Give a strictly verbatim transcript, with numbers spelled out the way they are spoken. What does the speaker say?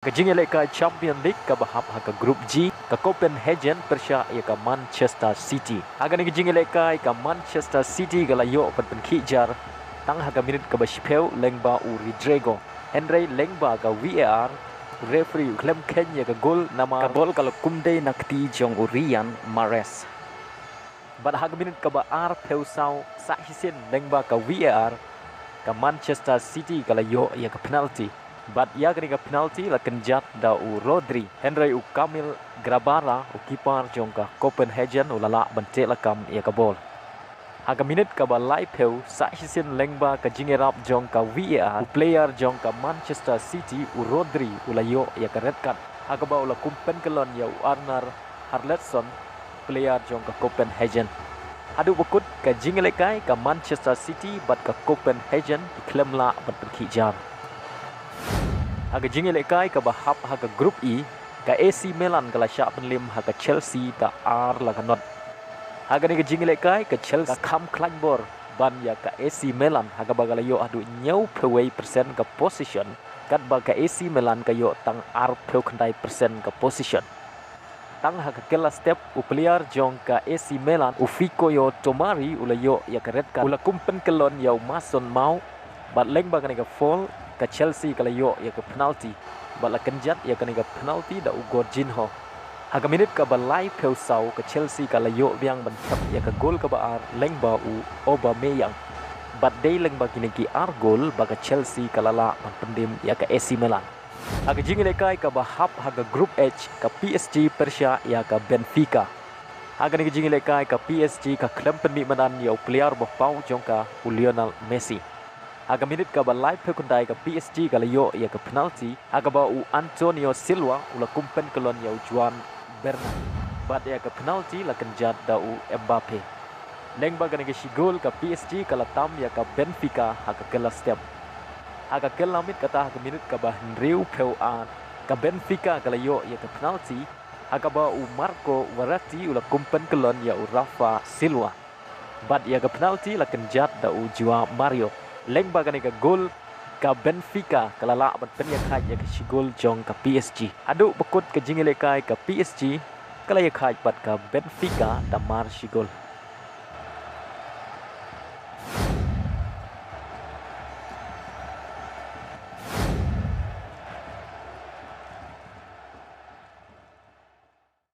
Ka jingïalehkai Champion League kaba hap ha ka Group G, ka Copenhagen pyrshah ïa ka Manchester City. Ha kane ka jingïalehkai ka Manchester City ka la ïoh ban pynkhih jar tang ha ka minit kaba shiphew lyngba u Rodrygo. Hynrei lyngba ka V A R, u referee u khlem kheiñ ïa ka gol namar ka bol ka la kum dei na kti jong u Riyad Mahrez. Bad ha ka minit kaba arphew saw, sah shisien lyngba ka V A R, ka Manchester City ka la ïoh ïa ka penalty. Bad ïa kane ka penalty la kynjat da u Rodri. Hynrei u Kamil Grabara, u keeper jong ka Copenhagen, u la lah ban teh lakam ïa ka bol. Ha ka minit kaba laiphew, sah shisien lyngba ka jingïarap jong ka V A R, u player jong ka Manchester City, u Rodri, u la ïoh ïa ka red card. Ha kaba u la kum pynkyllon ïa u Arnar Haraldsson, player jong ka Copenhagen. Haduh ba kut ka jingïalehkai ka Manchester City bad ka Copenhagen ki khlem lah ban pynkhih jar. Ha ka jingïalehkai kaba hap ha ka Group E, ka A C Milan ka la shah pynlem ha ka Chelsea da ar la ka not. Ha kane ka jingïalehkai ka Chelsea ka kham khlaiñ bor ban ïa ka A C Milan ha kaba ka la ïoh haduh hynñiewphew wei percent ka possession, katba ka A C Milan ka ïoh tang arphew khyndai percent ka possession. Tang ha ka kylla step u player jong ka A C Milan, u Fikayo Tomori, u la ïoh ïa ka red card. U la kum pynkyllon ïa u Mason Mount, bad lyngba kane ka foul ka Chelsea ka la ïoh ïa ka penalty, bad la kynjat ïa kane ka penalty da u Jorginho. Ha ka minit kaba laiphew saw ka Chelsea ka la ïoh biang ban thep ïa ka gol kaba ar lyngba u Aubameyang. Bad dei lyngba kine ki ar gol ba ka Chelsea ka la lah ban pyndim ïa ka A C Milan. Ha ka jingïalehkai kaba hap ha ka Group H, ka P S G pyrshah ïa ka Benfica. Ha kane ka jingïalehkai ka P S G ka khlem pynmih madan ïa u player ba paw jong ka, u Lionel Messi. Ha ka minit kaba laiphew khyndai ka P S G ka la ïoh ïa ka penalty ha kaba u Antonio Silva u la kum pynkyllon ïa u Joan Bernat. Bad ïa ka penalty la kynjat da u Mbappe. Lyngba kane ka shi gol ka P S G ka la tam ïa ka Benfica ha ka kylla step. Ha ka kylla miet kata ha ka minit kaba hynriewphew ar, ka Benfica ka la ïoh ïa ka penalty ha kaba u Marco Verratti u la kum pynkyllon ïa u Rafa Silva. Bad ïa ka penalty la kynjat da u Joao Mario. Lyngba kane ka gol ka Benfica ka la lah ban pynïakhaiñ ïa ka shi gol jong ka P S G. Haduh ba kut ka jingïalehkai ka P S G ka la ïakhaiñ bad ka Benfica da mar shi gol.